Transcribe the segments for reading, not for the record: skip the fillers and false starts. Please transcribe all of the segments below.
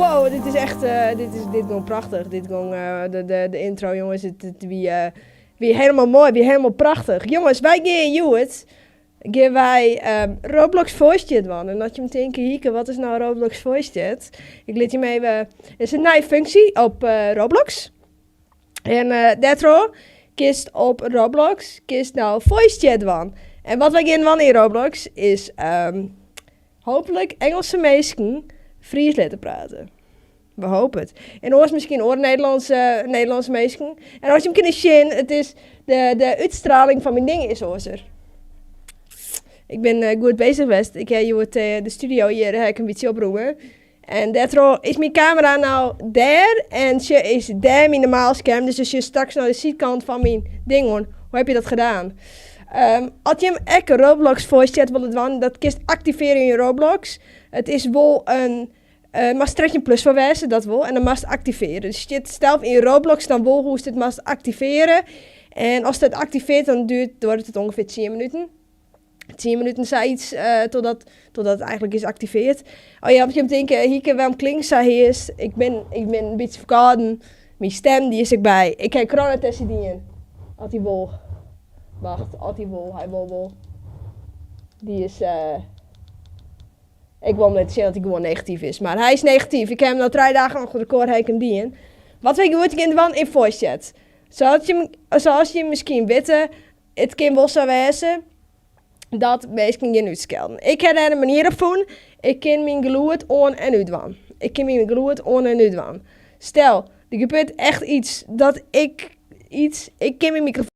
Wow, dit is echt, dit is, dit gong prachtich. Dit gong, de, de, de intro jongens, it, it wie, wie helemaal moai, wie helemaal prachtich. Jongens, wy gean hjoed, gean wy Roblox Voice Chat dwaan. En as jim tinke, Hieke, wat is nou Roblox Voice Chat? Ik lit jim even, it is in nije funksje op Roblox. En dêrtroch kinst op Roblox kinst no voice chat dwaan. En wat wy gean dwaan yn Roblox is hooplik Engelse minsken Fries litte praten. We hope it. En oars miskien oare Nederlânse, Nederlânse minsken. En as jim kinne sjen, it is de, de útstraling fan myn ding is oarser. Ik bin goed bezich west. Ik ha hjoed de studio hjir ha ik in bytsje oprûme. En dêrtroch is myn kamera no dêr en sje is dêr myn normaal skerm. Dus as je straks nei de sydkant fan myn ding oan, hoe heb je dat gedaan? As jim ek Roblox voice chat wolle dwaan, dat kinst aktivearje yn Roblox. It is wol in, moatst 13 plus foar wêze, dat wol, en dan moatst aktivearje. Dus stiet sels yn Roblox dan wol hoe'tst it moatst aktivearje. En ast it aktivearret dan duurt, duorret it ûngefear tsien minuten. 10 minuten sayts, totdat, totdat it eigentlik is aktiveard. Oh ja, want jim tinke, Hieke, wêrom klinkt sa heas? Ik bin, ik bin in bytsje ferkâlden. Myn stem, dy is ek by. Ik ha coronatestje dien. As hy wol. Wacht, as hy wol, hy wol wol. Dy is, ik wol him litte sjen dat hy gewoan negatyf is. Mar hy is negatyf. Ik ha him no trije dagen achter elkoar ha ik him dien. Wat wy hjoed gean dwaan in voice chat. Sa't jim, sa as jim miskien witte, It kin wol sa wêze dat minsken gjin útskelden. Ik ha dêr in manier op fûn, ik kin myn gelûd oan en út dwaan. Ik kin myn gelûd oan en út dwaan. Stel, der gebeurt echt iets dat ik iets, ik kin myn mikrofoan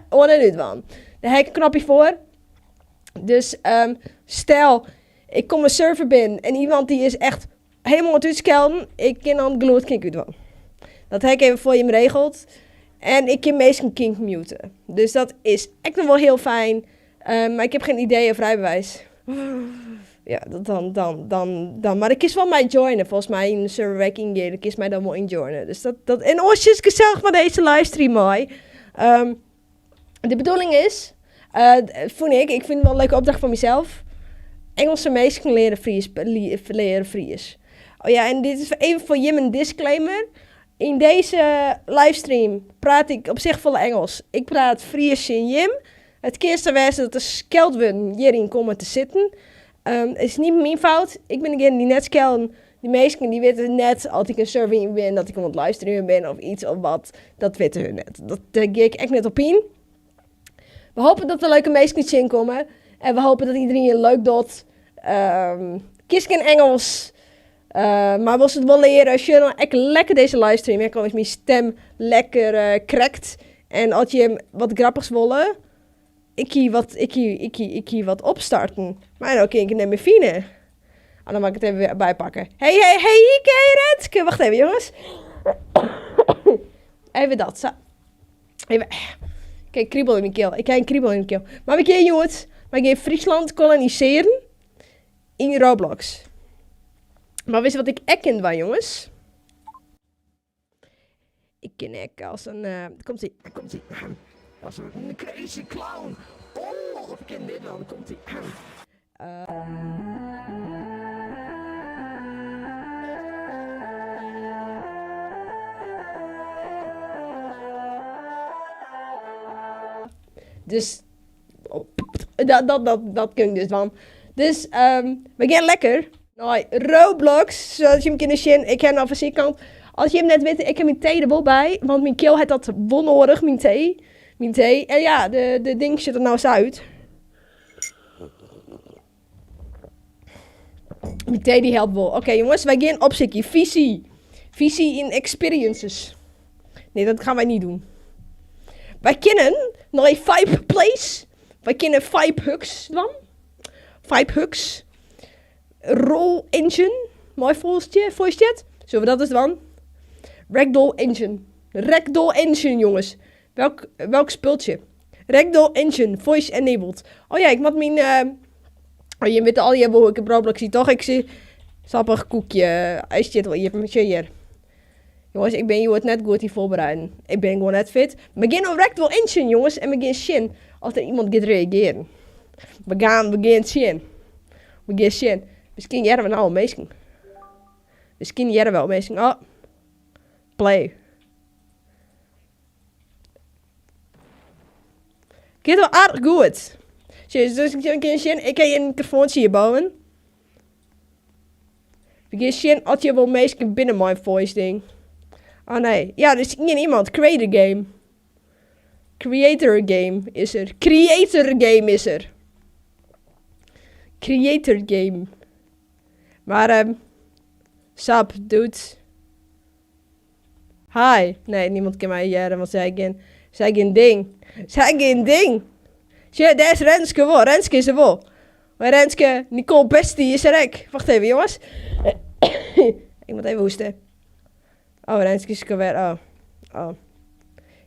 oan en út dwaan. Dêr ha ik in knopje foar. Dus stel, ik kom in server binnen en iemand dy is echt Helemaal oan it útskelden, ik kin dan it gelûd kin ik útdwaan. Dat ha ik even foar jim regeld. En ik kin minsken kin ik mute. Dus dat is ek noch wol hiel fijn. Mar ik heb geen ID of rijbewijs. Ja, dat dan, dan, dan, dan. Mar ik kinst wol my joine, folgens my yn de server wêr't ik yn gean, kinst my dan wol yn joine. Dus dat, dat, en oars is gesellich mei dizze livestream mei. De bedoeling is, fûn ik, ik fyn it wol in leuke opdracht foar mysels, Engelse minsken leare Fries, leare Fries. Oh ja, en dit is even foar jim in disclaimer. Yn dizze livestream praat ik op sich folle Engels. Ik praat Fries tsjin jim. It kin sa wêze dat der skeldwurden hjiryn komme te sitten. It is net myn fout. Ik bin degene dy't net skelden. Dy minsken dy witte net as ik in server yn bin, dat ik oan it livestreamen bin of iets of wat. Dat witte hun net. Dat, dêr gean ik ek net op yn. We hopen dat der leuke minsken tsjinkomme. En we hopen dat iedereen it leuk docht. Kinst gjin Engels, mar wolst it wol leare, sjoch dan ek lekker dizze livestream. Ek al is myn stem lekker krekt. En as jim wat grappichs wolle, ik hie wat, ik hie, ik hie, ik hie wat opstarten. Mar no kin ik it net mear fine. Oh, dan moat ik it even wer bypakke. Hey, hey, hey, Hieke, hey Renske. Wacht even, jongens. Even dat, sa. Even, ik ha kriebel yn myn kiel. Ik ha in kriebel yn myn kiel. Mar we gean hjoed, wy gean Fryslân kolonisearjen yn Roblox. Mar witst wat ik ek kin dwaan, jongens? Ik kin ek as in, komt ie, komt ie. As in crazy clown. Oh, of ik kin dit dwaan, komt ie. Dus dat, dat, dat, dat kin ik dus dwaan. Dus we gean lekker nei Roblox. Sadat jim kinne sjen, ik ha no fan sykant. As jim net witte, ik ha myn tee der wol by, want myn kiel hat dat wol noadich, myn tee. Myn tee. En ja, de ding sjocht der no sa út. Myn tee dy helpt wol. Oké jongens, wy gean opsykje. Fisy. Fisy yn experiences. Nee, dat gaan wy niet doen. Wy kinnen nei Vibe Place. Wy kinne Vibe Hugs dwaan. Vibe Hugs. Roll Engine. Mei voice chat. Sille we dat ris dwaan? Ragdoll Engine. Ragdoll Engine, jongens. Welk, welk spultsje? Ragdoll Engine, voice enabled. Oh ja, ik moat myn... Oh, jim witte allegear wol hoe ik op Roblox siet, toch? Ik zie sappich koekje. Hy stiet wol iepen. Sjoch hjir. Jongens, ik bin hjoed net goed yn foarbereiden. Ik bin gewoan net fit. We gean op Ragdoll Engine, jongens. En we gean sjen oft der iemand giet reagearen. We gaan, we gean sjen. We gean sjen. Miskien hearre we no al minsken. Miskien hearre we al minsken. Oh. Play. Giet wel aardich goed. Sjoch, dus ik kin sjen, ik ha hjir in mikrofoantsje hjirboven. We gean sjen oft hjir wol minsken binne mei in voice ding. Oh nee, ja, der is ien iemand. Creator game. Creator game is er. Creator game is er. Creator game. Maar, sup, dudes. Hi. Nee, niemand kin my hearre, want sy gjin, sy gjin ding. Sy gjin ding! Sjoch, dêr is Renske wol. Renske is der wol. Hoi Renske, Nicole Bestie is der ek. Wacht even, jonges. Ik moat even hoeste. Oh, Renske is alwer. Oh. Oh.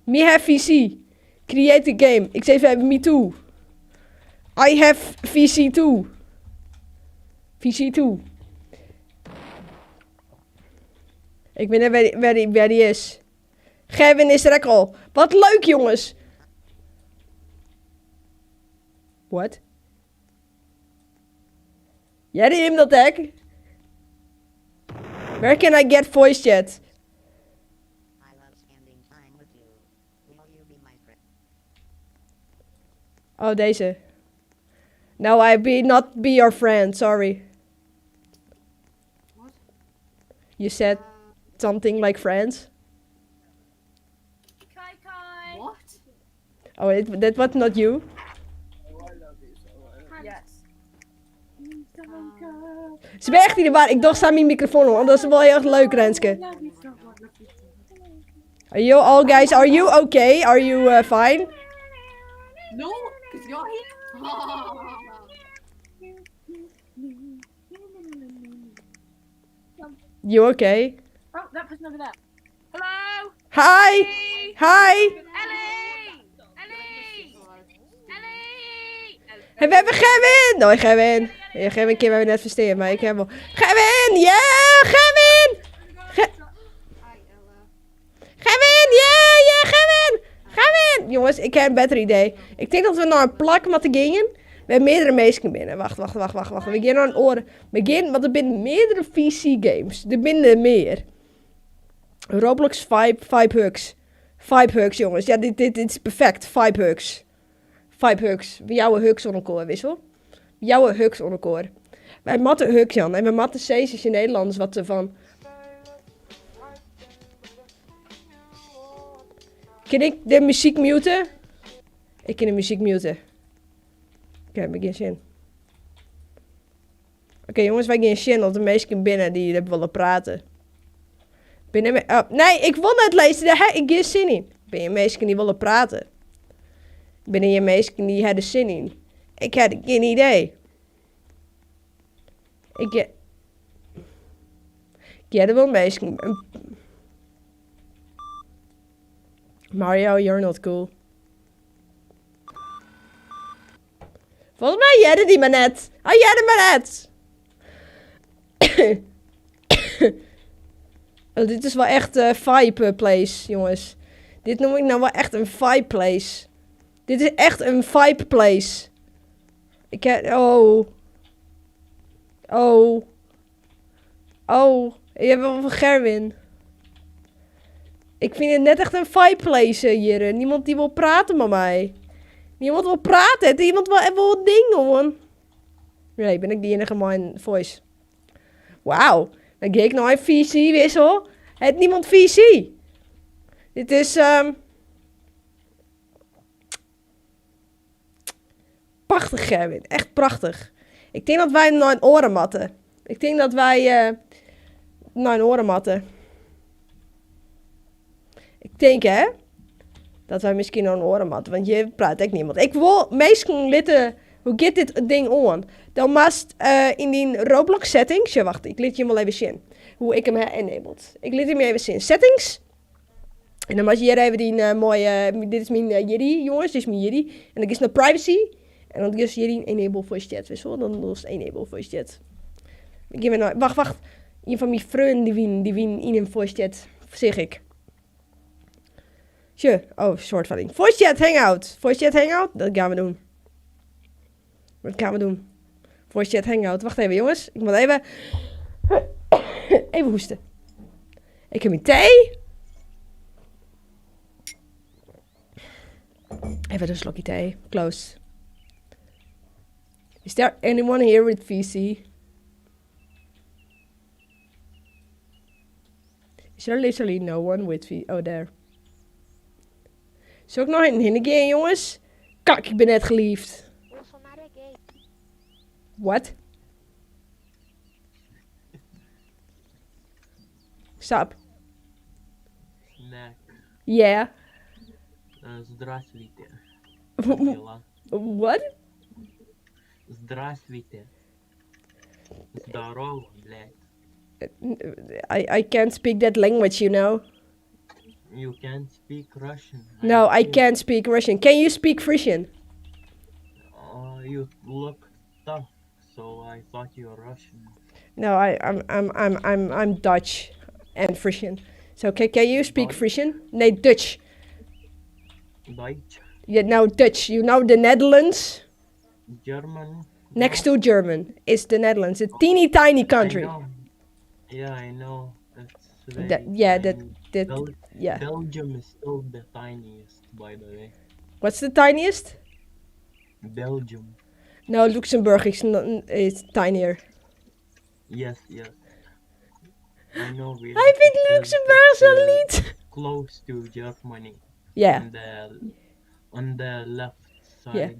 Me have VC. Create a game. Ik zeg even me too. I have VC too. VC too. Ik weet net wêr dy is. Gerwin is der ek al. Wat leuk jonges! What? Hearde jim dat ek? Where can I get voice chat? Oh, deze. No, I be not be your friend, sorry. What? You said something like friends. Kai Kai. What? Oh, that was not you. Yes. Ze ben echt in de war. Ik dacht samen mijn microfoon om, want dat is wel heel erg leuk, Renske. Are you all guys, are you okay? Are you fine? No, because you're here. You okay? Oh, that person over there. Hello. Hi! Hey. Hi! Ellie. Ellie. Ellie. En we hebben Gerwin! Hoi Gerwin. Ja, Gerwin kan mij net verstaan, maar ik heb wel... Gerwin! Yeah! Gerwin! Gerwin! Yeah! Yeah! Gerwin! Gerwin! Jongens, ik heb een beter idee. Ik denk dat we naar een plak moeten gaan. We hebben meerdere mensen binnen. Wacht, wacht, wacht, wacht, wacht. We gaan naar een oren. We gaan, want er binnen meerdere VC games. Er binnen meer. Roblox Vibe, Vibe Hugs. Vibe Hugs, jongens. Ja, dit is perfect. Vibe Hugs. Vibe Hugs. We jouwe hugs onder elkaar, wissel. We jouwe hugs onder elkaar. Wij matten hugs, Jan. En we matten C's in Nederlanders wat ervan. Kan ik de muziek muten? Ik kan de muziek muten. Oké, okay, begin zin. Oké, jongens, wij gaan zin, want de meesten binnen die hebben willen praten. Binnen me, oh, nee, ik wil net lezen. Daar heb ik geen zin in. Ben je meesten die willen praten? Binnen je meesten die hebben zin in? Ik heb geen idee. Ik heb... Ik heb wel meesten. Mario, you're not cool. Volgens mij jette die maar net. Hij jette maar net. Oh, dit is wel echt vibe place, jongens. Dit noem ik nou wel echt een vibe place. Dit is echt een vibe place. Ik heb... Oh. Oh. Oh. Ik heb wel van Gerwin. Ik vind het net echt een vibe place hier. Niemand die wil praten met mij. Niemand wil praten. Iemand wil even wat ding hoor. Nee, ben ik die enige mijn voice. Wauw. Dan ga ik nou een VC wissel. Het niemand VC. Dit is prachtig, Gerwin. Echt prachtig. Ik denk dat wij naar een oren matten. Ik denk dat wij naar een oren matten. Ik denk, hè, dat wij misschien naar een oren matten. Want je praat echt niemand. Ik wil meestal litten. Hoe gaat dit ding on? Dan must in die Roblox settings. Ja, wacht. Ik liet je hem wel even zien. Hoe ik hem heb enabled. Ik liet hem even zien. Settings. En dan mag je hier even die mooie... Dit is mijn Jitty, jongens. Dit is mijn Jitty. En dan is naar privacy. En dan is hier enable voice chat. Wissel. Dan is enable voice chat. Ik geef me nou, wacht, wacht. Een van mijn vrienden die wien in een voice chat. Zeg ik. Tje. Oh, soort van ding. Voice chat hangout. Voice chat hangout. Dat gaan we doen. Dat gaan we doen. Voice chat hangout. Wacht even jongens. Ik moet even... Even hoesten. Ik heb mijn thee. Even een slokje thee. Close. Is there anyone here with VC? Is there literally no one with V? Oh, there. Zal ik nog een heen gaan, jongens? Kak, ik ben net geliefd. Bolsonaro é gay. What? Stop. Snack. Yeah. Здравствуйте. Как дела? What? Здравствуйте. Здорово, блядь. I can't speak that language, you know. You can't speak Russian. No, I see. can't speak Russian. Can you speak Frisian? You look tough, so I thought you were Russian. No, I'm Dutch and Frisian. So can you speak Dutch? Frisian? Nee, Dutch. Deutsch? Yeah, no, Dutch. You know the Netherlands? German? Next to German is the Netherlands. A teeny tiny country. I know. Yeah, I know. It's very That, yeah, that, tiny. that, yeah. Belgium is still the tiniest, by the way. What's the tiniest? Belgium. No, Luxembourg is not, is tinier. Yes. I know. Really. Hij vindt It's, Luxemburg zo it's, liet. Close to Germany. Yeah. On the left side. Yeah.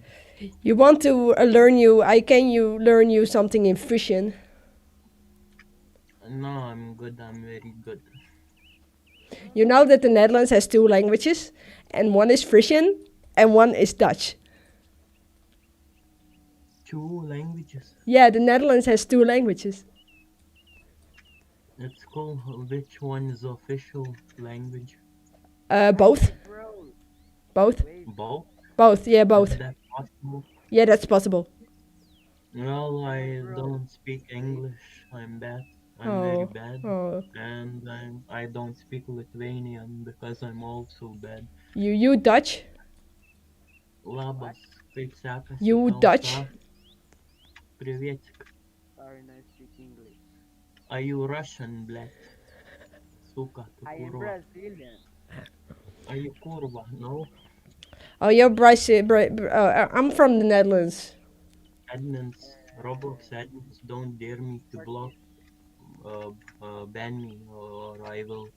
You want to learn you? I can you learn you something in Frisian? No, I'm good. I'm very good. You know that the Netherlands has two languages, and one is Frisian and one is Dutch. Two languages. Yeah, the Netherlands has two languages. It's cool. Which one is official language? Both. Both. Both? Both. Yeah, both. Is that possible? Yeah, that's possible. Well, I don't speak English. I'm bad. I'm very Oh, bad. oh. And I don't speak Lithuanian because I'm also bad. You Dutch? Labas, kaip sekasi You tau, Dutch? ką? Приветик. Sorry, no speak English. Are you Russian, блядь? Сука, ты I am курва. Brazilian. Are you kurva? No? Oh, you're Brazil. I'm from the Netherlands. Admins, Roblox admins, don't dare me to block, ban me, or I will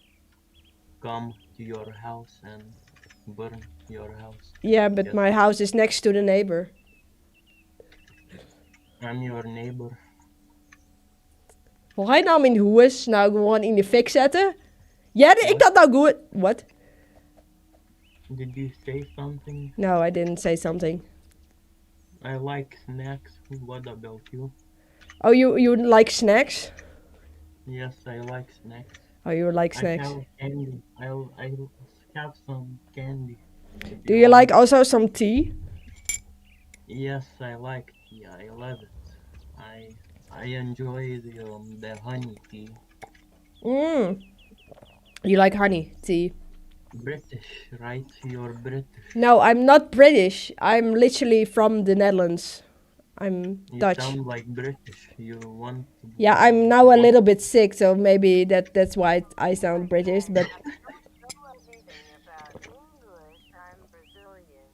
come to your house and burn your house. Yeah, but Yes. my house is next to the neighbor. I'm your neighbor. Wil hij nou mijn huis nou gewoon in de fik zetten? Ja, ik dat nou goed. What? Did you say something? No, I didn't say something. I like snacks. What about you? Oh, you like snacks? Yes, I like snacks. Oh, you like I snacks. have candy. I have some candy. If Do you want. like also some tea? Yes, I like tea. I love it. I enjoy the honey tea. You like honey tea? British, right? You're British. No, I'm not British. I'm literally from the Netherlands. I'm You Dutch. sound like British. You want to Yeah, I'm now a want little bit sick, so maybe that's why I sound British. But I don't know anything about English. I'm Brazilian.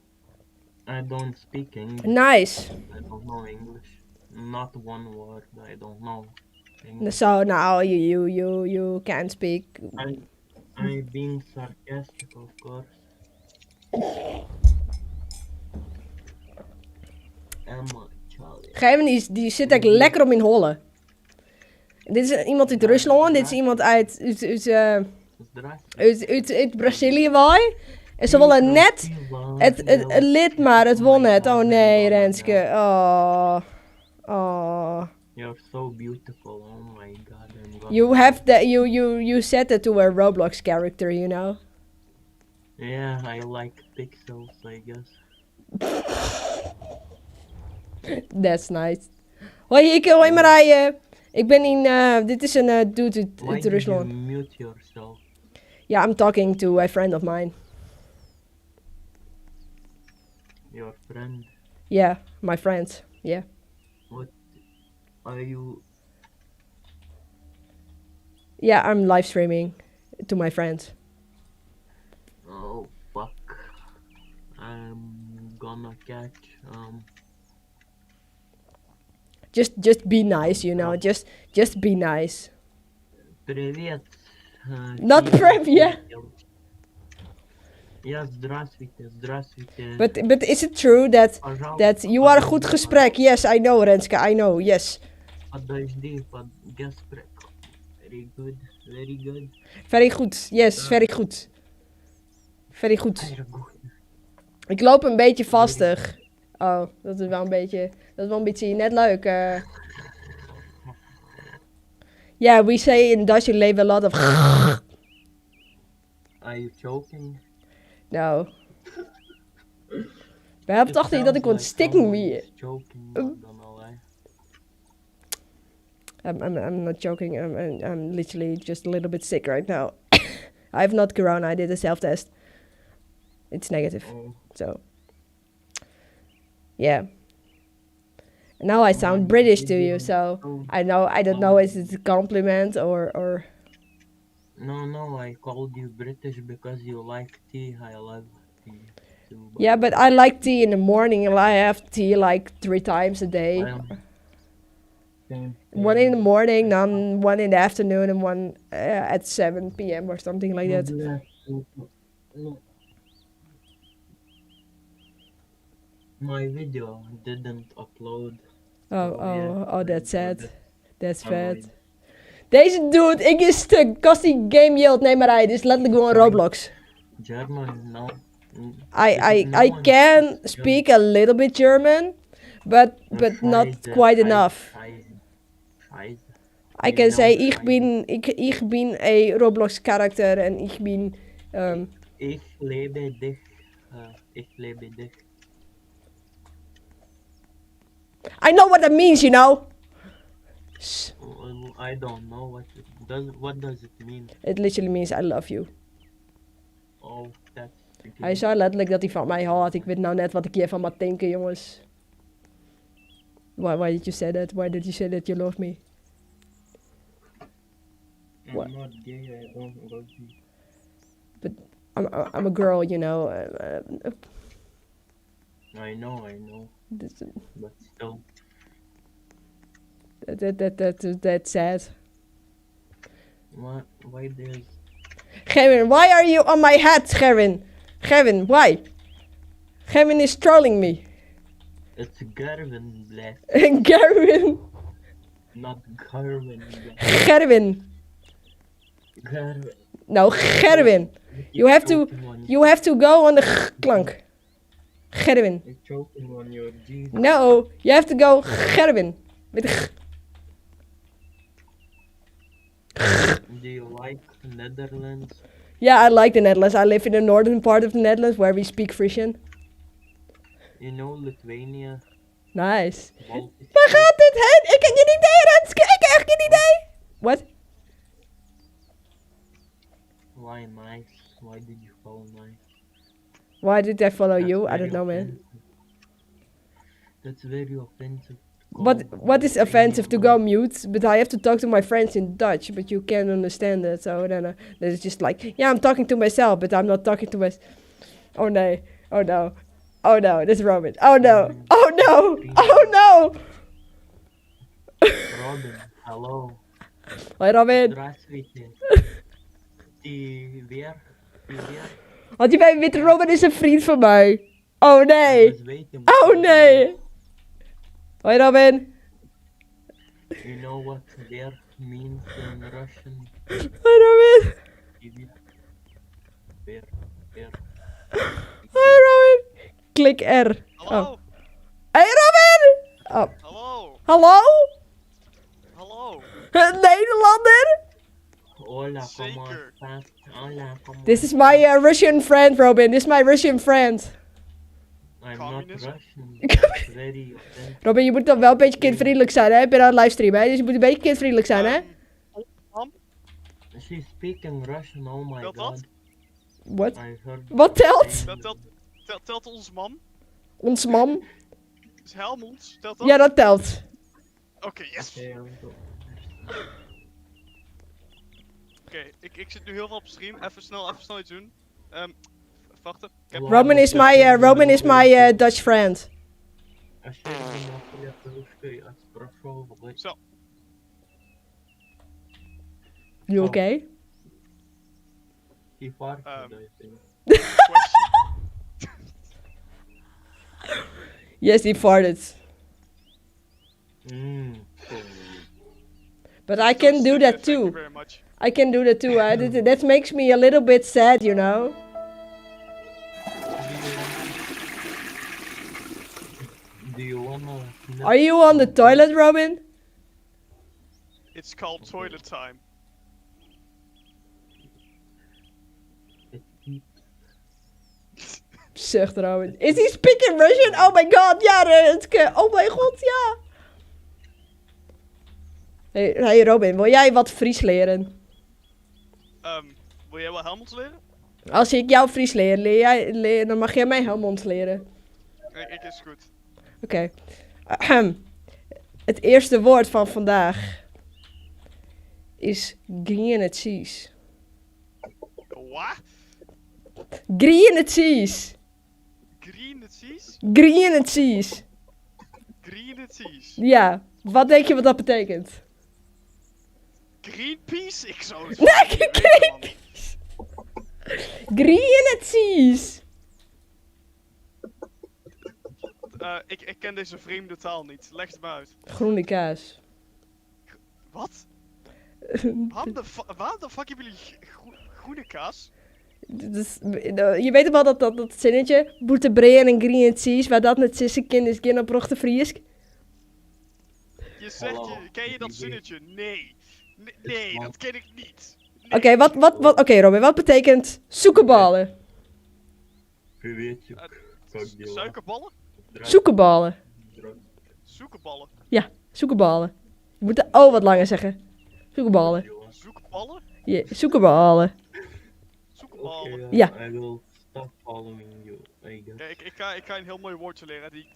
I don't speak English. Nice. I don't know English. Not one word. I don't know English. So now you can't speak. I'm being sarcastic, of course. Emma, Charlie. Geven die zit echt lekker om in hollen. Dit is iemand uit Rusland, dit is iemand Zdrastie. uit Brazilië, waai. En ze willen net het lid, maar het won net. Oh nee, Renske. Oh. Oh. You're so beautiful. Oh my god. I'm gonna You have the, you said that to a Roblox character, you know. Yeah, I like pixels, I guess. That's nice. Hoi Hieke, hoi Marije. Ik ben in, dit is een dude Why uit did you Rusland. mute yourself? Yeah, I'm talking to a friend of mine. Your friend? Yeah, my friend. Yeah. What? Are you Yeah, I'm live streaming to my friends. Oh fuck. I'm gonna catch Just be nice. Just be nice. Привет. Not Tia. привет. Ja, здравствуйте, здравствуйте. But is it true that Пожалуйста, that you are a goed подожди, gesprek? Yes, I know, Renske. I know. Yes. Подожди, под gesprek. Very good, very good. Very goed. Yes, very goed. Very goed. Very good. Ik loop een beetje vastig. Oh, dat is wel een beetje, dat is wel een beetje net leuk. Yeah, we say in Dutch you leave a lot of. Are you choking? No. We hebben toch niet dat ik ontstikken wie. Choking, not gonna lie. I'm not joking. I'm literally just a little bit sick right now. I have not corona. I did a self-test. It's negative. Oh. So, yeah. Now I sound British to you, so I know I don't know is it a compliment or No, I called you British because you like tea. I love tea too. Yeah, but I like tea in the morning and I have tea like three times a day. Same. One in the morning, then one in the afternoon, and one at 7 p.m. or something like that. No. My video didn't upload. Oh, So, yeah, oh, that's I'm a sad. bit That's annoyed. vet. Deze dude, ik is stuk. Kast die game yield. Nee, maar hij. Dit is letterlijk gewoon Roblox. German, no. I, No I one can speaks speak a little bit German, but not Scheiße, quite Scheiße, enough. Scheiße, Scheiße. I You can know say ich Scheiße. bin ich bin a Roblox character en ich bin Ich liebe dich. Ich liebe dich. I know what that means. Well, I don't know what it does. What does it mean? It literally means I love you. Oh, that's. Hij zei letterlijk dat hij van mij houdt. Ik weet nou net wat ik hiervan moet denken, jongens. Why did you say that? Why did you say that you love me? I'm What? not gay. I don't love you. But I'm a girl. I know, but still. That's sad. Why? Why there's? Gerwin, why are you on my head, Gerwin? Gerwin, why? Gerwin is trolling me. It's Gerwin, блядь. Gerwin. Not Gerwin. блядь. Gerwin. Gerwin. No, Gerwin. You have to Choking on you have to go on the g klank. Gerwin. You're choking on your G. No, you have to go Gerwin. Met de g. Do you like Netherlands? Yeah, I like the Netherlands. I live in the northern part of the Netherlands where we speak Frisian. You know Lithuania? Nice. Baltic Waar gaat dit heen? Ik heb geen idee, Renske. Ik heb echt geen idee. What? Why nice? Why did you follow nice? Why did I follow That's you? I very don't know, man. offensive. That's very offensive. to What call what is offensive to Lithuania go mute? But I have to talk to my friends in Dutch, but you can't understand it. So then it's just like, yeah, I'm talking to myself, but I'm not talking to my. Oh no! Oh no! Oh no! This is Robin. Oh no! Oh no! Oh no! Robin, hello. Hoi Robin. Здравствуйте. Ты вверх? Ты вверх? Want je weet, Witte Robin is een vriend van mij. Oh nee! Was waiting Oh for you. nee! Hoi Robin. You know what вверх means in Russian? Hoi Robin. Привет. Вверх, вверх. Hoi Robin. Klik R. Hallo? Oh. Hey Robin! Oh. Hallo? Hallo? Hallo? Een Nederlander? Hola, ¿cómo Zeker. estás? Hola, ¿cómo This is my Russian friend, Robin. This is my Russian friend. I'm not Communism? Russian. That's very offensive. Robin, je moet dan wel een beetje kindvriendelijk zijn, hè? Ik ben aan het livestreamen, hè? Dus je moet een beetje kindvriendelijk zijn, hè? Mam? She's speaking Russian, oh my Telt dat? god. What? I heard Wat telt? saying Dat telt, telt ons mam? Ons mam? Is Helmond? Telt dat? Ja, dat telt. Oké, yes. Okay, I'm go. Oké, ik, ik zit nu heel veel op stream. Even snel iets doen. Wacht even. Ik heb... Roman is my Dutch friend. А ще я русский от спрашивал, Zo. You okay? He farted, I think. Question? Yes, he farted. But I can do that Thank you too. very much. I can do that too. That makes me a little bit sad. Do you wanna Are you on the toilet, Robin? It's called toilet time. It keeps Zucht Robin. Is he speaking Russian? Oh my god, ja, Renske. Oh mijn god, ja. Hey Robin, wil jij wat Fries leren? Wil jij wel Helmonds leren? Als ik jou Fries leer, dan mag jij mij Helmonds leren. Ik is goed. Oké. Ahem. Het eerste woord van vandaag is green cheese. Wat? Green cheese. Green cheese? Green cheese. Green cheese. Ja, wat denk je wat dat betekent? Greenpeace? Ik zou het Nee, fucking niet weten, man. Green cheese. Ik ken deze vreemde taal niet. Leg het maar uit. Groene kaas. Wat? Waarom de fuck hebben jullie groene kaas? Dus, je weet wel dat zinnetje, boetebree en green cheese, waar dat net sissen kind is, geen op Friesk. Je zegt, Hallo. ken je dat zinnetje? Nee. Nee, nee, dat ken ik niet. Nee. Oké, wat, oké Robin, wat betekent zoekenballen? Приветик, как дела? Suikerballen? Zoekenballen. Zoekenballen. Ja, zoekenballen. Je moet de O wat langer zeggen. Zoekenballen. Zoekballen? Ja, zoekenballen. Zoekballen. Okay, Ja. I will stop following you, I guess. Kijk, ik ga een heel mooi woordje leren. Die,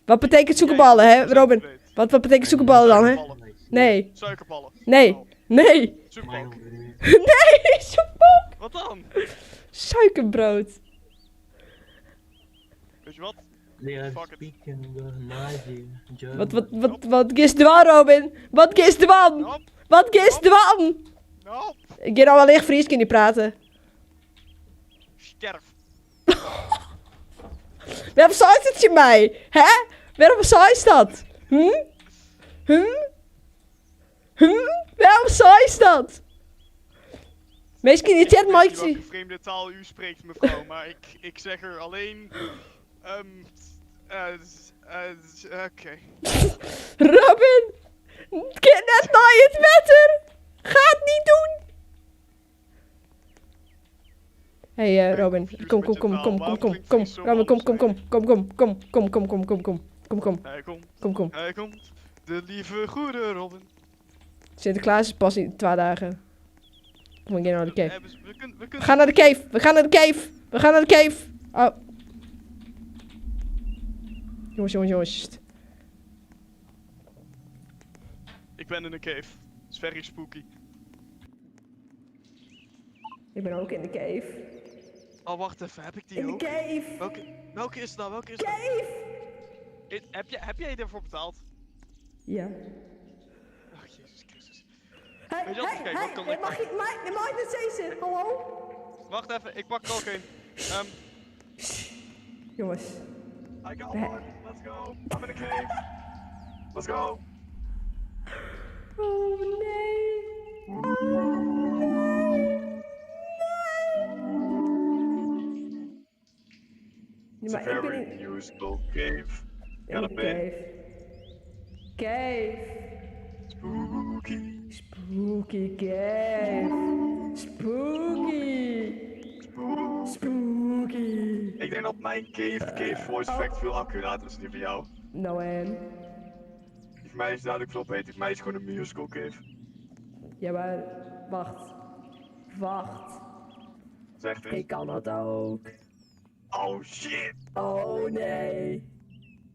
Wat betekent zoekenballen, hè, die Robin? weet. Wat betekent zoekenballen dan, hè? Suikerballen. Nee, Suikerballen. nee, Oh, nee. Zoekbalk. Nee, zoekbalk. Wat dan? Suikerbrood. Weet je wat? They are Fuck it. speaking Nazi German. Wat gist dwan, Robin? Wat gist dwan? Nope, Wat gist dwan? nope. Ik ga nou wel echt Fries kunnen praten. Sterf. Waarom zei het je mij? Hè? Waarom zei is dat? Hm? Hm? Hm? Waarom zei is dat? Misschien in de chat Ik weet maakt niet welke ze. vreemde taal u spreekt, mevrouw, maar ik zeg er alleen... Oké. Robin! Ken net naar het wetter! Ga het niet doen! Hey Robin, kom, kom, kom, kom, kom, kom, kom, Robin, kom, kom, kom, kom, kom, kom, kom, kom, kom, kom, kom, kom, kom, Hij komt, kom, kom. hij komt. De lieve goede Robin. Sinterklaas is pas in 2 dagen. Kom, we gaan naar de cave. We We kunnen... gaan naar de cave! We gaan naar de cave! We gaan naar de cave! Oh. Jongens, jongens, jongens. sst. Ik ben in een cave. It's very spooky. Ik ben ook in de cave. Oh, wacht even. Heb ik die In de ook? cave! Welke is het nou? Welke is het nou? Cave! Heb jij ervoor betaald? Ja. Ach, Jezus Christus. Hey, Weet je wat? hey, Kijk, hey, wat kan ik mag je, mag ik net zeggen? Hallo? Wacht even, ik pak er ook een. Jongens. I got one. Let's go. I'm in a cave. Let's go. Oh nee. Oh nee. Nee. Maar ik ben in, musical cave. in de cave. Cave. Spooky. Spooky cave. Spooky. Spooky. Ik denk dat mijn cave voice effect veel accurater is dan die van jou. Nou en? Die van mij is duidelijk veel beter. Die van mij is gewoon een musical cave. Ja maar, wacht. Wacht. Zeg het. Ik kan dat ook. Oh shit. Oh nee.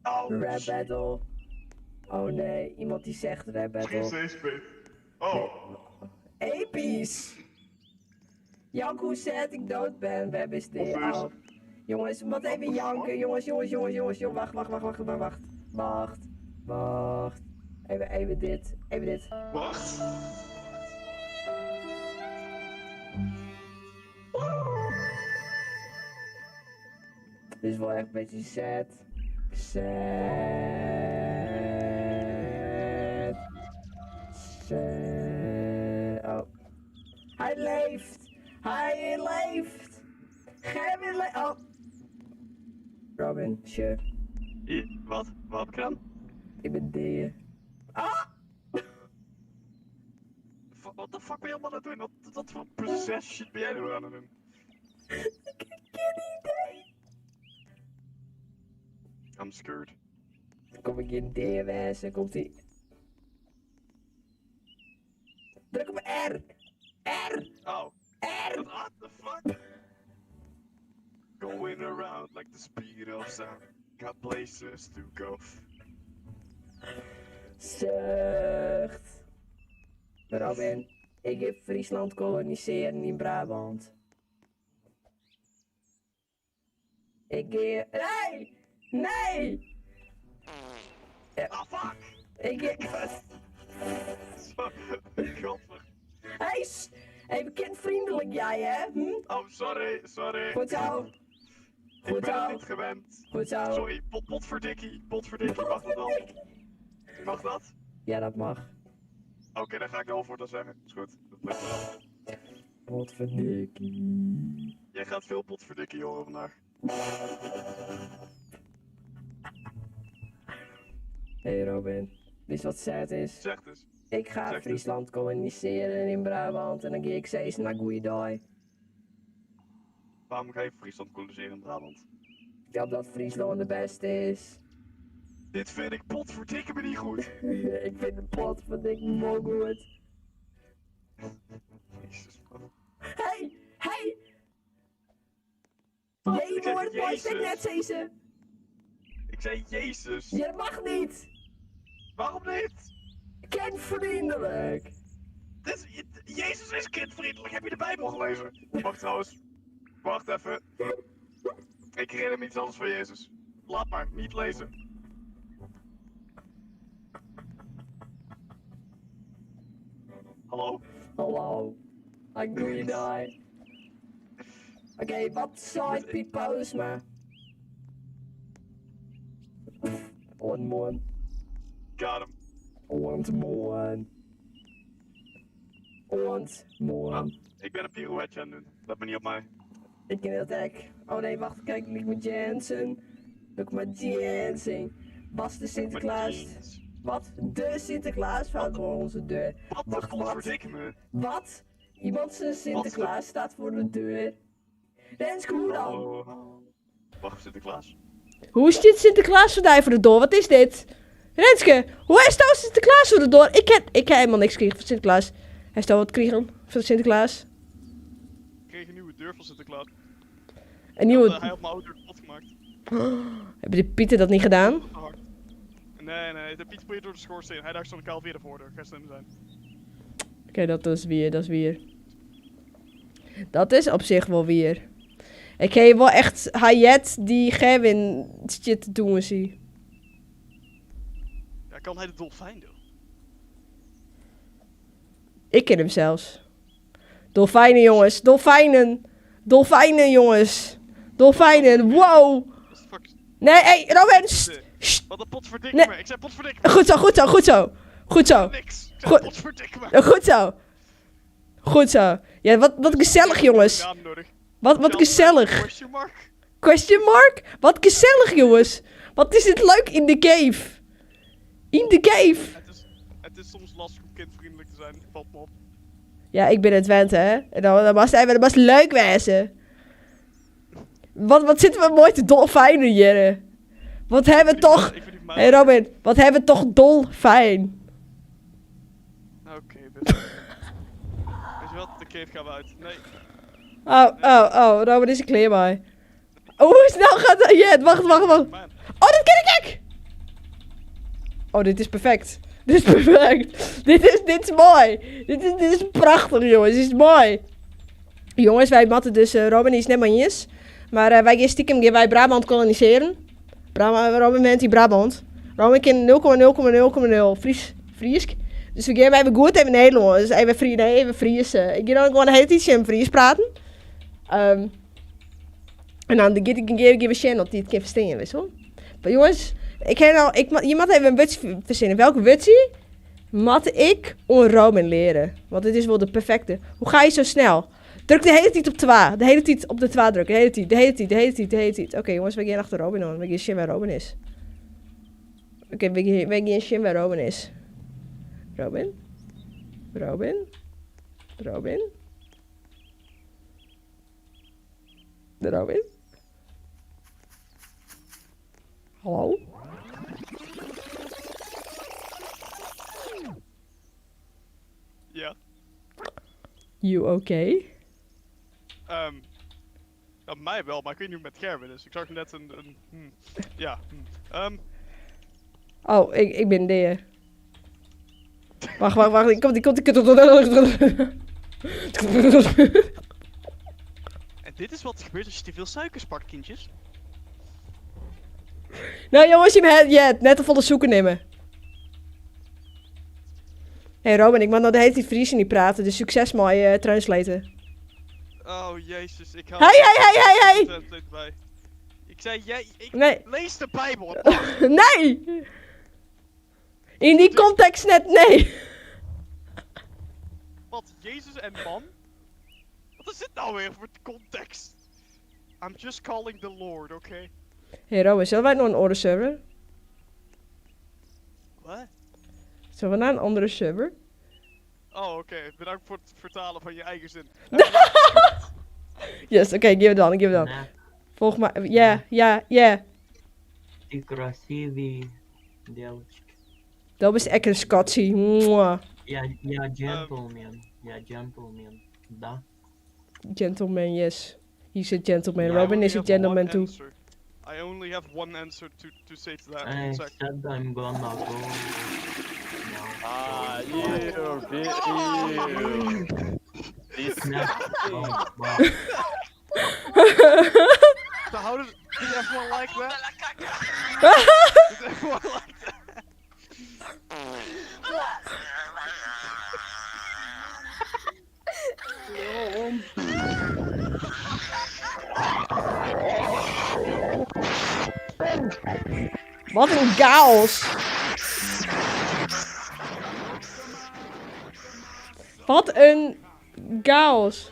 Oh Rap shit. battle. Oh nee, iemand die zegt rap Misschien battle. steeds beter. Oh, Episch! Jank, hoe sad ik dood ben. Web is Of de. is- Oh. Jongens, wat even janken. Jongens, jongens, jongens, jongens, jongens. Wacht, wacht, wacht, wacht, wacht, wacht. Wacht, wacht. Even, even dit, even dit. wacht. Dit is wel echt een beetje sad. Sad. Sad. Oh. Hij leeft! Hij leeft! Gerwin leeft! Oh. Robin, sure. Wat? Wat heb ik gedaan? Ik ben deer. Ah! Wat de fuck ben je allemaal aan het doen? Wat, wat voor possess shit ben jij nu aan het doen? Ik heb geen idee. I'm scared. Kom ik in deer komt ie. Druk op R! R! Oh. R! What the fuck? Going around like the speed of sound. Got places to go. Zucht. Robin, ik heb Friesland koloniseren in Brabant. Ik ga... Nee! Nee! Ah fuck! Ik ga... Godver. Hey, s- even kindvriendelijk jij, hè? Hm? Oh, sorry, sorry. Goed zo. Ik Goed ben het zo. niet gewend. Goed zo. Sorry, pot, potverdikkie. Potverdikkie, mag dat dan? Mag dat? Ja, dat mag. Oké, dan ga ik wel voor dat zeggen. Is goed. Dat lukt wel. Potverdikkie. Jij gaat veel potverdikkie horen vandaag. Hey Robin, wist wat sad is? Zeg dus. Ik ga Zeg dus. Friesland koloniseren in Brabant en dan ga ik steeds naar Goeiedag. Waarom ga je Friesland koloniseren in Brabant? Ja, omdat Friesland de beste is. Dit vind ik potverdikke me niet goed. ik vind de pot van dik mo goed. Jezus, man. Hey, hey! Wat? Nee, Ik zeg hoor, het mooiste Jezus. net, zei ze. Ik zei Jezus. Ja, dat mag niet. Waarom niet? Kindvriendelijk. Dit is, Jezus is kindvriendelijk. Heb je de Bijbel gelezen? Wacht trouwens. Wacht even. Ik herinner me iets anders van Jezus. Laat maar, niet lezen. Hallo? Hallo. I goeiedag. Oké, wat zei Piet Paulusma? Onmoorn. Got him. Ontmoorn. Ontmoorn. Ik ben een pirouetje aan het doen. Let maar niet op mij. Ik ken dat hek. Oh nee, wacht, kijk, ik moet Jensen. Look maar Jensen. Bas de Sinterklaas. Wat? De Sinterklaas staat voor onze deur. Wat de Wacht, wat? potverdikke me. Wat? Iemand zijn Sinterklaas staat voor de deur. Renske, hoe dan? Oh. Wacht, Sinterklaas. Hoe is dit Sinterklaas vandaag voor de deur? Wat is dit? Renske, hoe is nou Sinterklaas voor de deur? Ik heb, ik heb helemaal niks gekregen van Sinterklaas. Hij heeft al wat gekregen van Sinterklaas. Ik kreeg een nieuwe deur van Sinterklaas. Een nieuwe... Hij had mijn oude deur kapot gemaakt. Hebben de Pieten dat niet gedaan? Te hard. Nee, nee, de Piet probeerde door de schoorsteen. Hij dacht zo'n kaal via de voordeur. Ga slim zijn. Oké, dat is weer, dat is weer. Dat is op zich wel weer. Ik heb wel echt Hayet die Gerwin shit te doen zie. Ja, kan hij de dolfijn doen? Ik ken hem zelfs. Dolfijnen, jongens. Dolfijnen. Dolfijnen, jongens. Dolfijnen. Wow. Wat de fuck? Nee, hey, Robin. sst, sst. Wat een potverdikke Nee. me. Ik zei potverdikke me. Goed zo, goed zo, goed zo. Goed zo. Niks. Ik zei Goed. potverdikke me. Goed zo. Goed zo. Ja, wat, wat gezellig, jongens. Naam nodig. Wat, wat gezellig. Question mark? Question mark? Wat gezellig, jongens. Wat is dit leuk in de cave. In de cave. Het is, het is soms lastig om kindvriendelijk te zijn. Valt me op. Ja, ik ben het wend, hè. En dan, dan was het dat was leuk wezen. Wat, wat zitten we mooi te dolfijnen hier. Wat hebben we toch... Ik vind die van Hé hey Robin, wat hebben we toch dolfijn. Oké, best. Weet je wat? De cave gaan we uit. Nee. Oh, oh, oh, Robin is er clear bij. Oh, hoe snel gaat dat? Ja, wacht, wacht, wacht. Man. Oh, dat ken ik! Oh, dit is perfect. Dit is perfect. Dit is, dit is mooi. Dit is, dit is prachtig, jongens. Dit is mooi. Jongens, wij moeten dus... eh, Robin is net maar eens. Maar eh, wij gaan stiekem gaan wij Brabant koloniseren. Brabant, Robin bent in Brabant. Robin kan 0,0,0,0 Fries, Friesk. Dus we gaan even goed even Nederland. Dus even Fries, nee, even Fries. eh. Ik ga dan gewoon de hele tijd in Fries praten. Ehm, en dan geef ik een dat die het kan verstaan, weet je wel. Maar jongens, ik heb nou, ik, je moet even een wutje verzinnen. Welke wutje moet ik om Robin leren? Want dit is wel de perfecte. Hoe ga je zo snel? Druk de hele tijd op twa. De hele tijd op de twa drukken. De hele tijd, de hele tijd, de hele tijd, de hele tijd. Oké jongens, we gaan achter Robin aan. We gaan zien waar Robin is. Oké, we gaan, we gaan zien waar Robin is. Robin? Robin? Robin? De Robin? Hallo? Ja. You okay? Ehm ja, mij wel, maar ik weet niet hoe het met Gerben is. Ik zag net een... een ja. Oh, ik, ik ben de. Wacht, wacht, wacht. Ik kom, ik kom, ik kom. En dit is wat er gebeurt als je te veel suikers pakt, kindjes. Nou jongens, je hebt je hebt net de volle zoeken nemen. Hey Robin, ik mag nou de hele tijd Fries niet praten, dus succes met je translaten. Oh, jezus, ik haal... Hey, hey, hey, hey, hey! Translate bij. Ik zei, jij... Ik Nee. lees de Bijbel. Nee! In die context net, nee! Wat, Jezus en man? Wat is dit nou weer voor context? I'm just calling the Lord, oké? Hey Robin, zullen wij nog een andere server? Wat? Zullen we naar een andere server? Oh, oké. Bedankt voor het vertalen van je eigen zin. Yes, oké, give it on, give it on. На, Volg maar, ja, ja, ja. ты красивый, девочка. Dat is echt een schatje. Mwah. Я, я gentleman. Я gentleman. Да. Gentleman, yes. He's a gentleman. I Robin only is a have one gentleman too. answer. I only have one answer to, to say to that. I One sec. said I'm gonna go. Now. Ah, ew, ew. Disgusting. Oh, wow. So how did, did everyone like that? Did everyone like that? Wat een chaos. Wat een chaos.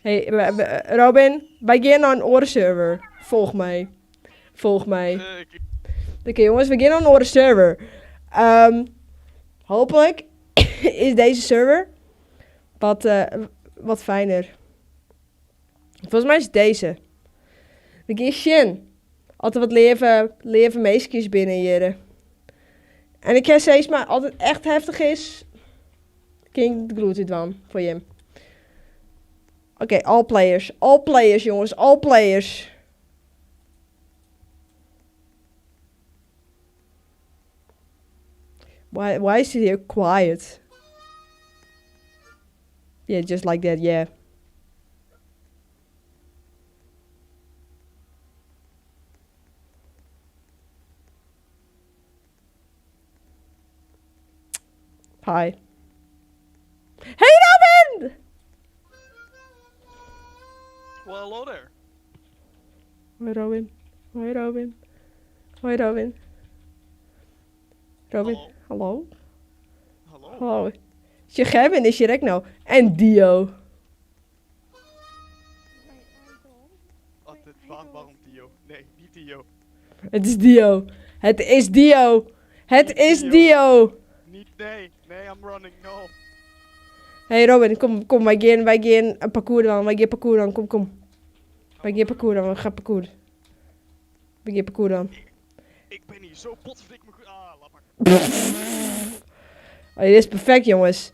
Hey, Robin, wij gaan naar een orenserver. Volg mij. Volg mij. Eh, ik- Oké jongens, we gaan naar een andere server. Ehm, hopelijk is deze server wat, eh, wat fijner. Volgens mij is het deze. We gaan Shin. Altijd wat leven, leven meisjes binnen hier. En ik heb steeds maar altijd echt heftig is. King de gloed van voor je. Oké, all players. All players jongens, all players. Why, why is it here quiet? Yeah, just like that, yeah. Hi. Hey, Robin! Well, hello there. Hoi, Robin. Hoi, Robin. Hoi, Robin. Robin, hallo? Hallo. Hallo. Je Gerben is hier ook nou. En Dio. Oh, dit, waar- waarom Dio? Nee, niet Dio. Het is Dio. Het is Dio. Het is Dio. Niet, nee. Nee, I'm running, no. Hey Robin, kom, kom, wij gaan, wij gaan een parcours dan. Wij gaan parcours dan, kom, kom. Wij gaan parcours dan, we gaan parcours. We gaan parcours dan. Ik ben hier zo potverdikke me goed. Ah, laat maar. Oh, dit is perfect, jongens.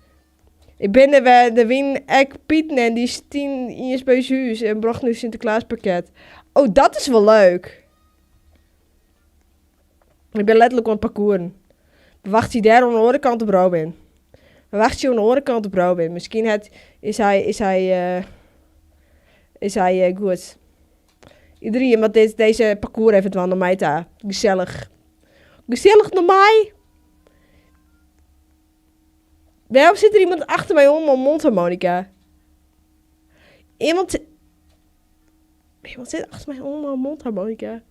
Ik bin der wer, der wienen ek Pieten en dy stienen iens by ús hús en brochten ús Sinterklaaspakket. Oh, dat is wol leuk. Ik bin letterlik oan it parcouren. We wachtsje dêr oan de oare kant op Robin. We wachtsje oan de oare kant op Robin. Miskien het, is hy, is hy, eh, is hy eh, goed. Iedereen moat dit, deze parcours even dwaan nei my ta. Gesellich. Gesellich nei my. Wêrom sit der iemand achter my oan mei in mondharmonica? Iemand, iemand sit achter my oan mei in mondharmonica.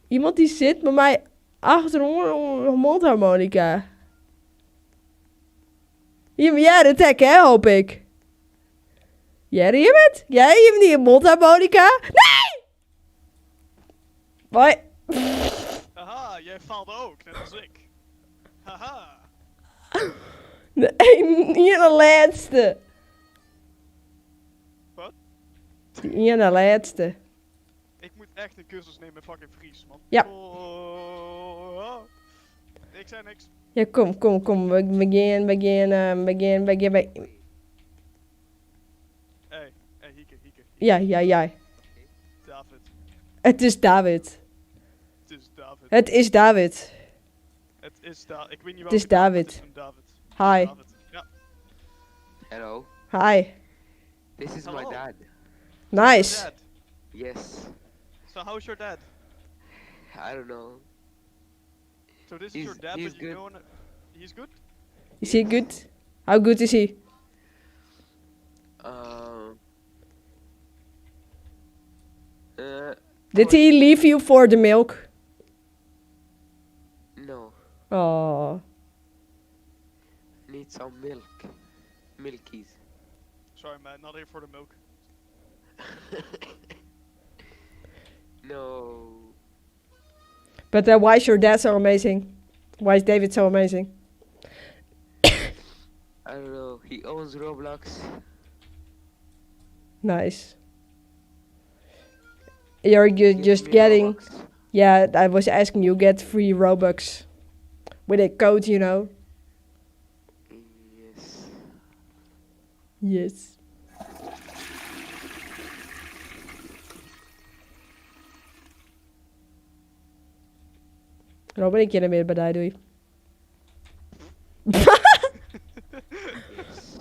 Iemand die sit mei my achteroan oan in mondharmonica. Jim hearre it ek, hè, hoop ik. Hearre jim it? Hearre jim dy mondharmonica? Nee! Hoi. Haha, jij faalde ook, net als ik. Haha. De iene lêste. Wat? De iene lêste. Ik moet echt een cursus nemen in fucking Fries, man. Ja. Oh, ik zei niks. Ja, kom, kom, kom. We, we gaan, we gaan, eh, we gaan, we gaan, we... Hey, hey, Hieke, Hieke. Ja, ja, ja. David. Het is David. Het is David. Het is David. Het is David. Ik weet niet Het is welke David. Het is een David. Hi. David. Ja. Hello. Hi. This is my Hello. dad. Nice. Dad. Yes. So how's your dad? I don't know. So this is He's- your dad, he's but you good. know he's good? Is he good? How good is he? Did he leave you for the milk? No. Oh. Need some milk. Milkies. Sorry man, not here for the milk. No. But why is your dad so amazing? Why is David so amazing? I don't know. He owns Roblox. Nice. You're Give just me getting. Robux. Yeah, I was asking you get free Robux with a code, you know. Yes. Yes. Robin, ik kin net mear by dy, doei.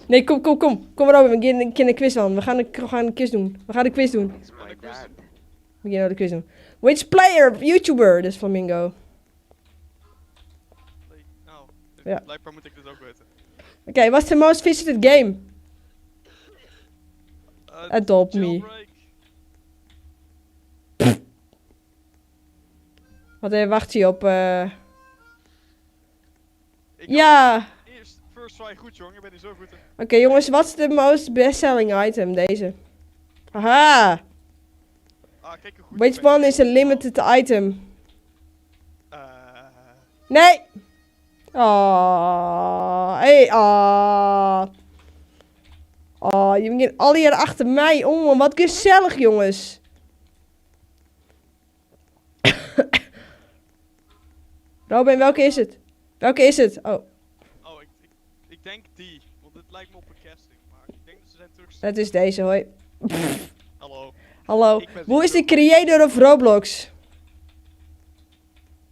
Nee, kom, kom, kom. Kom Robin, we gaan een keer een quiz aan. We gaan een quiz doen. We gaan de quiz doen. It's my dad. We gaan nou de quiz doen. Which player, YouTuber, dus Flamingo. Nee, Oh, Ja. blijkbaar moet ik dit ook weten. Oké, what's the most visited game? Adopt Me. Jailbreak. Wat wacht hij op? Ik Ja. had Eerst, first try goed, jongen. Ik ben hier zo goed in. Oké jongens, wat is de most bestselling item? Deze. Aha! Ah, kijk hoe goed Which ik ben. one is a limited item? Nee! Oh, hey, oh. Oh, je begint alle hier achter mij om. Wat gezellig, jongens. Robin, welke is het? Welke is het? Oh, Oh, ik denk die. Want dit lijkt me op een casting. Maar ik denk dat ze zijn terug. het is deze, hoi. Hallo. Hallo. Ik ben Who is de creator of Roblox?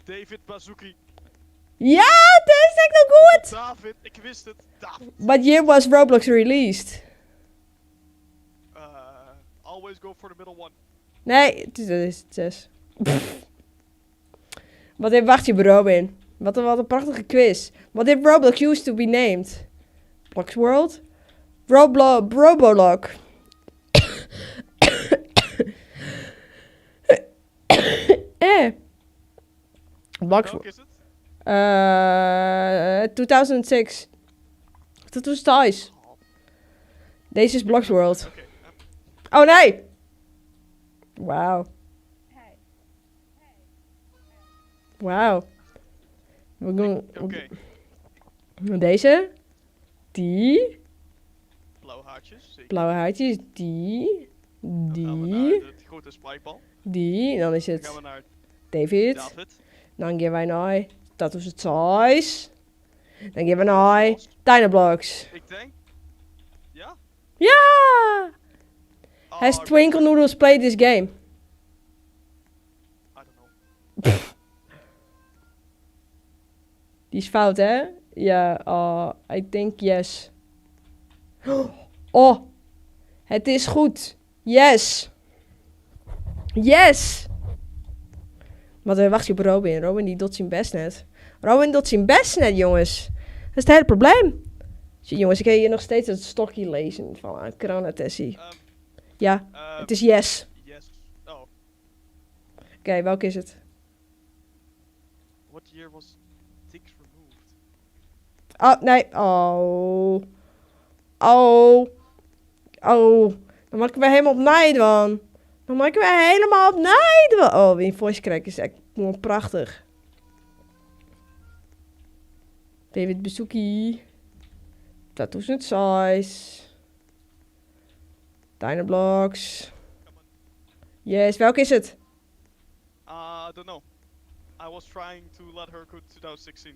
David Baszucki. Ja, dat is echt nog goed! David, ik wist het. David. What year was Roblox released? Always go for the middle one. Nee, het is het zes. Wat heeft, wacht je, Robin. Wat een prachtige quiz. What did Roblox used to be named? Blox World? Roblo Robolog. Blox Welke is het? 2006. Dat was thuis. Deze is Blox World. Oh nee! Wauw. Wauw. We doen Oké. Deze. Die. Blauwe haartjes. Zeker. Blauwe haartjes. Die. Dan gaan we Die. naar de grote spikebal. Die. En dan is Dan het gaan we naar David. David. Dan gaan wij naar. Dat was het size. Dan gaan we naar Dynablocks. Ik denk Ja! Has Oh, Twinkle Noodles played this game? I don't know. Die is fout, hè? Ja, oh, I think yes. Oh, het is goed. Yes. Yes. Maar we wachten op Robin. Robin die doet zijn best net. Robin doet zijn best net, jongens. Dat is het hele probleem. Zie, jongens, ik kan hier nog steeds het stokje lezen van corona Tessie. Ja, het is yes. Yes. Oh, Oké, welke is het? what year was Tix removed? Oh, nee. Oh. Oh. Oh. Dan mag ik weer helemaal opnieuw doen. Dan mag ik weer helemaal opnieuw doen. Oh, die voice crack is echt gewoon prachtig. David Bezoekie. 2006. Dynablocks. Yes, welke is het? I don't know. I was trying to let her go to 2016.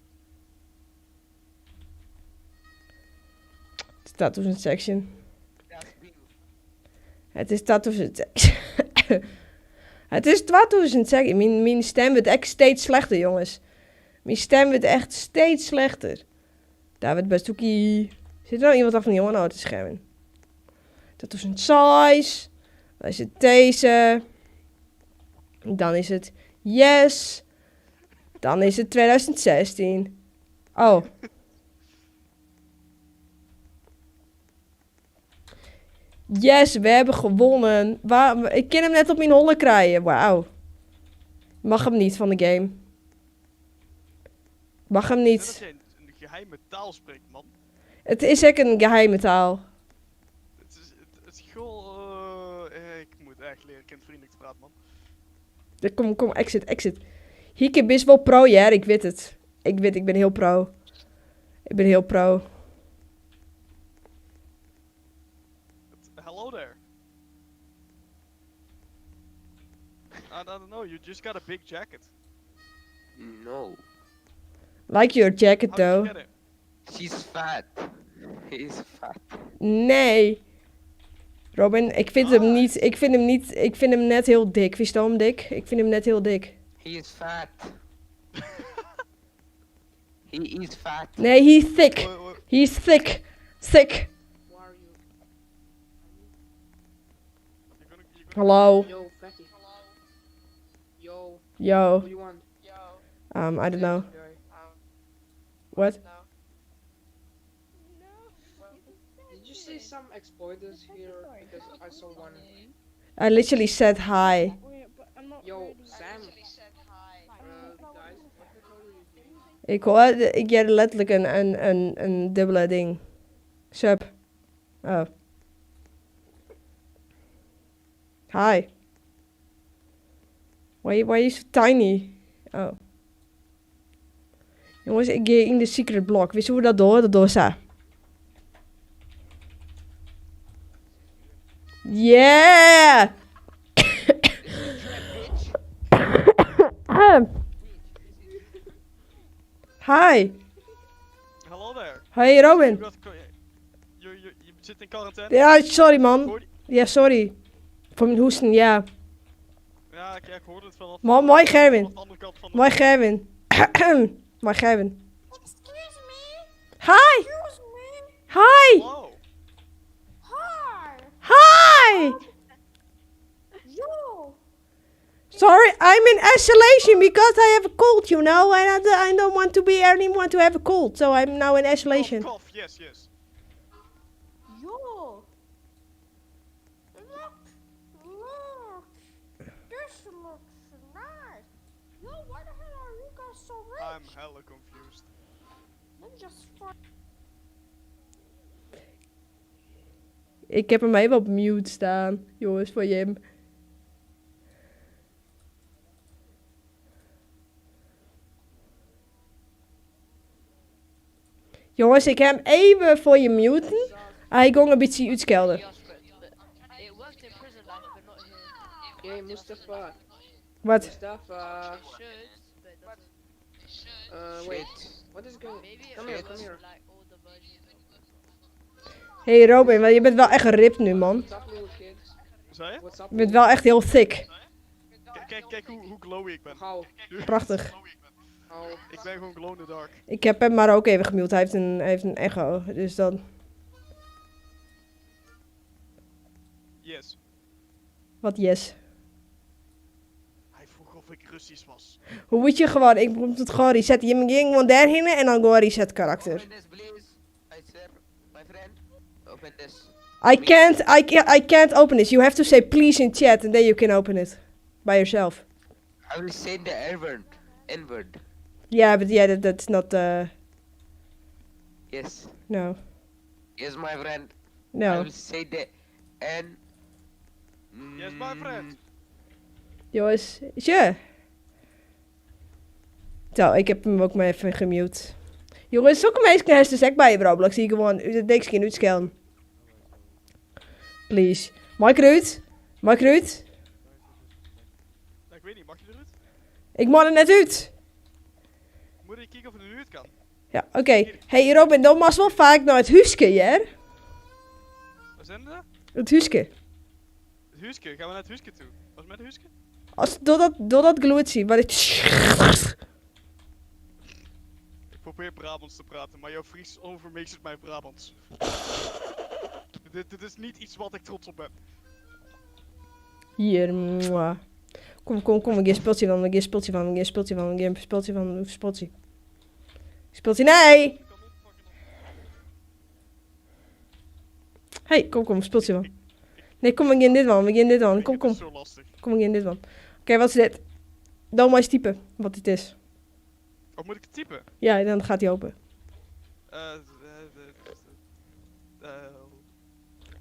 Het is 2016. Het is 2006. Het is 2006. Mijn stem wordt echt steeds slechter, jongens. Mijn stem wordt echt steeds slechter. David Bastuki. Zit er nou iemand achter die jongen? Oh, het is Gerwin. 2006. Dan is het deze. Dan is het yes. Dan is het 2016. Oh. Yes, we hebben gewonnen. Waar, ik ken hem net op mijn holle krijgen. Wauw. Mag hem niet van de game. Mag hem Net niet. dat jij een geheime taal spreekt, man. Het is echt een geheime taal. Het is, het is goh, ik moet echt leren kindvriendelijk te praten, man. Kom, kom, exit, exit. Hieke is wel pro, ja, ik weet het. Ik weet, ik ben heel pro. Ik ben heel pro. Hello there. I don't know, you just got a big jacket. No. Like your jacket, How did you though. get it? She's fat. He is fat. Nee. Robin, ik vind hem niet, ik vind hem niet, ik vind hem net heel dik. Wist je hem dik? Ik vind hem net heel dik. He is fat. He is fat. Nee, he's thick. He's thick. Thick. Hallo. Yo, fatty. Yo. Yo. What do you want? I don't know. What? Did you see some exploiters here? Because I saw one. I literally said hi. Yo, Sam. Guys, what the hell are you doing? Ik hoor, ik jij letterlijk een dubbele ding. Sup. Oh. Hi. Why are you so tiny? Oh. Jongens, ik ga in de secret block. Wist je hoe dat door? Dat door sa. Yeah! Hi. Hello there. Hey Robin. You got je zit in quarantaine? Ja, sorry man. Hoor Ja, sorry. Voor mijn hoesten, ja. Ja, ik hoorde het vanaf. Mooi Gerwin. vanaf de andere kant van de Mooi Gerwin. Mooi Gerwin. Hi. Hi. Hello. Hi. Sorry, I'm in isolation because I have a cold, you know, and I don't want to be anyone to have a cold, so I'm now in isolation. Cough, cough, yes, yes. Yo. Look, look. This looks nice. Yo, why the hell are you guys so rich? I'm hella confused. Let me just find. Ik heb hem even op mute staan, jongens, voor Jim. Jongens, ik heb hem even voor je muten. Hij ging een beetje uitschelden. Hey, Mustafa. Wat? Mustafa. Wait. What is going? Come here, come here. Hey Robin, maar je bent wel echt ripped nu, man. What's up, little kids? Zei je? What's up, Je bent wel echt heel thick. Kijk, kijk, kijk hoe, hoe glowy ik ben. How? Prachtig. How? Ik ben gewoon glow in the dark. Ik heb hem maar ook even gemute. Hij heeft een, hij heeft een echo. Dus dan... Yes. Wat yes. Hij vroeg of ik Russisch was. Hoe moet je gewoon... Ik moet het gewoon resetten. Je moet gewoon daarheen en dan gewoon reset karakter. Open this, please. I sir, my friend. Open this. I can't, I can't, I can't open this. You have to say please in chat and then you can open it. By yourself. I will say the N word. N word. Yeah, but yeah, that's not... Yes. no. Yes, my friend. I No. will say the N. Yes, my friend. Jongens, tje. Zo, ik heb hem ook maar even gemute. Jongens, zulke mensen is dus echt bij je Roblox. Zie ik gewoon, u dat niks geen uitschelden. Please. Mike Ruud. Mike Ruud. Nou, ik weet niet, mag je eruit? Ik mag er net uit. Moet ik kijken of het eruit kan? Ja, oké. Hey Robin, dan mag wel vaak naar het huiske, ja? Waar zijn we? Het huiske. Het huiske, gaan we naar het huiske toe? Was het met het huiske? Als, door dat, door dat gloedje, maar het... Ik probeer Brabants te praten, maar jouw Fries overmeestert mijn Brabants. dit, dit is niet iets wat ik trots op ben. Hier, mwah. Kom, kom, kom, ik geef een speeltje van, ik geef een speeltje van, ik geef een speeltje van, ik geef een speeltje van, een speeltje. Speeltje, nee! Hey, kom, kom, speeltje van. Nee, kom, ik in dit man, ik in dit man. Kom, kom. Zo lastig. Kom, ik in dit man. Oké, wat is dit? Dan maar eens typen wat dit is. Of moet ik het typen? Ja, dan gaat hij open.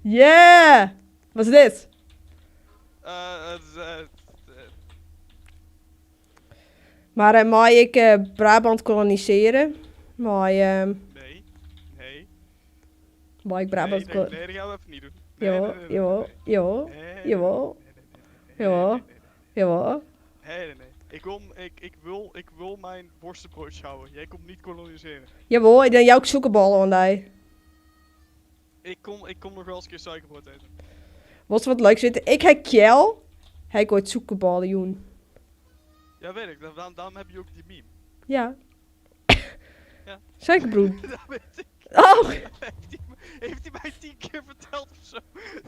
Yeah! Wat is dit? Maar mag ik Brabant koloniseren? Mag, Nee. Nee. mag ik Brabant nee, nee, koloniseren? nee, dat gaan we even niet doen. Nee, Jawel, nee, nee, nee, jawel, jawel, jawel, jawel, jawel. Nee, nee, nee. Ik wil, ik, ik wil, ik wil mijn worstenbroodje houden. Jij komt niet koloniseren. Jawel, ik denk jou ook zoekenballen, want hij. Ik kom, ik kom nog wel eens een keer suikerbrood eten. Wat wat leuk zitten. Ik heb Kjell. Hij gooit zoekenballen, joen. Ja, weet ik. Daarom, daarom heb je ook die meme. Ja. Ja. Suikerbrood. Dat weet ik. Oh! Heeft hij, heeft hij mij 10 keer verteld of zo?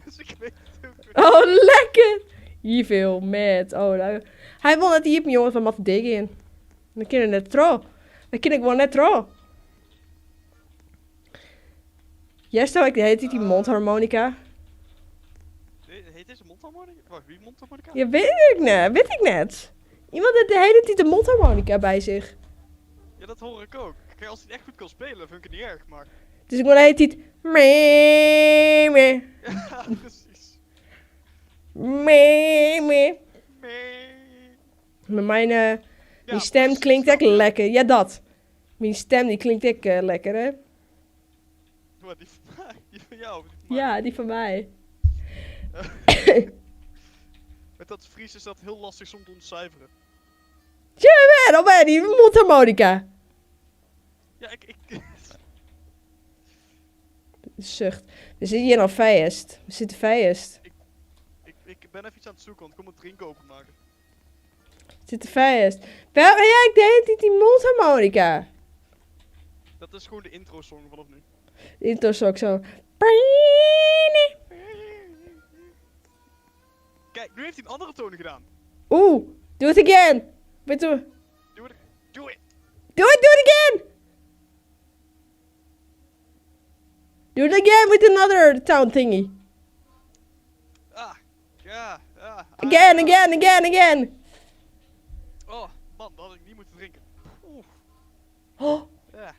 Dus ik weet het ook weer. Oh, lekker! Hier veel, mad. Oh, nou. Hij wil net hier, jongen, van Matt in. We kunnen net trouw. We kunnen gewoon net trouw. Jij ik de hele tijd die mondharmonica. Nee, Heet deze mondharmonica? Wacht, wie mondharmonica? Ja, weet ik net. Weet ik net. Iemand heeft de hele tijd de mondharmonica bij zich. Ja, dat hoor ik ook. Kijk, als hij het echt goed kan spelen, vind ik het niet erg, maar... Dus ik wil de hele tijd... Meh, meh. Ja, precies. Meh, meh. Maar mijn, mijn stem klinkt echt lekker. Ja, dat. Mijn stem die klinkt echt lekker, hè? Wat, die van mij? Die van jou? of Die van mij? Ja, die van mij. Met dat Fries is dat heel lastig soms te ontcijferen. Tja, Robin, die mondharmonica. Ja, ik... ik Zucht. We zitten hier al vast. We zitten vast. ik, ik ben even iets aan het zoeken, want ik kom een drink openmaken. We zitten vast. Wel, ja, ik deed niet die mondharmonica. Dat is gewoon de intro-song vanaf nu. De intro is ook zo. Kijk, nu heeft hij een andere toon gedaan. Oeh, do it again. Wait, do, Do it, do it. do it, do it again. Do it again with another town thingy. Ah, ja, ja. ah, Again, again, again, again. Oh, man, dat had ik niet moeten drinken. Oeh. Oh. Ja.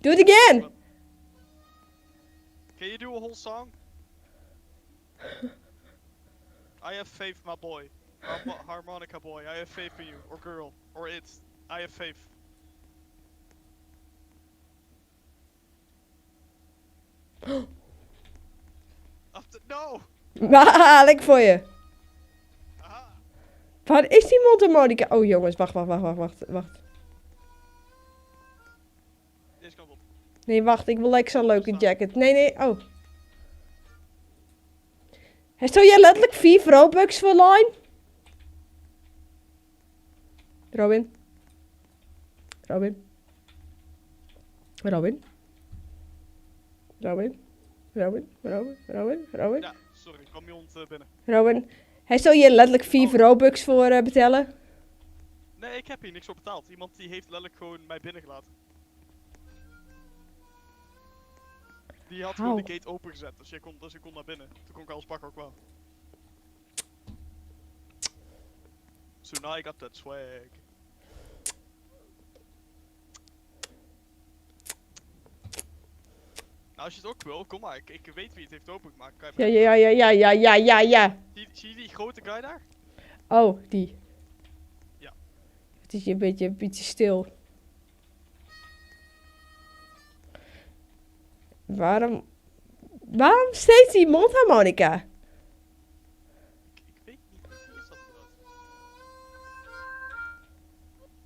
Do it again. Can you do a whole song? I have faith, my boy. Harmonica boy, I have faith in you. Or girl. Or it. I have faith. After, no! Haha, lekker voor je. Waar is die mondharmonica? Oh jongens, wacht, wacht, wacht, wacht, wacht, wacht. Deze kant op. Nee, wacht, ik wil ek zo'n leuke jacket. Nee, nee, oh. Hast jij letterlijk 5 Robux voor line? Robin? Robin? Robin? Robin? Robin? Robin? Robin? Robin? Ja, sorry, ik kwam iemand binnen. Robin? Hij zou je letterlijk 5 Robux voor betalen? Nee, ik heb hier niks voor betaald. Iemand die heeft letterlijk gewoon mij binnengelaten. Die had gewoon How? de gate opengezet, dus ik kon naar binnen. Toen kon ik alles pakken ook wel. So now I got that swag. Nou, als je het ook wil, kom maar. Ik weet wie het heeft opengemaakt. Kan je Ja, ja, ja, ja, ja, ja, ja, ja. Zie je die grote guy daar? Oh, die. Ja. Het is hier een beetje stil. Waarom steeds die mondharmonica? Ik weet niet, wie is dat inderdaad?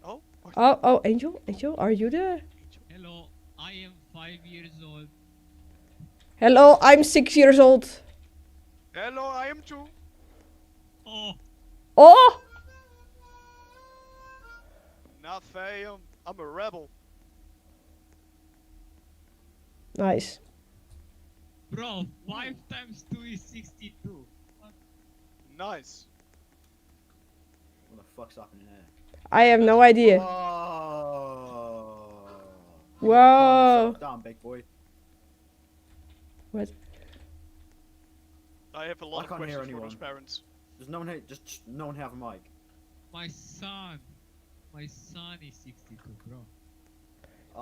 Oh, wacht. Oh, oh, Angel, Angel, are you there? Hello, I am 5 years old. Hello, I'm 6 years old. Hello, I am two. Oh, Oh! Not fam, I'm a rebel. Nice. bro, 5 times 2 is 62. Nice. What the fuck's happening here? I have no idea. Oh. Whoa. Down, big boy. What? I have a lot I of can't hear questions for anyone. those parents. Does no one here? Just no one have a mic. My son, my son is 62, bro.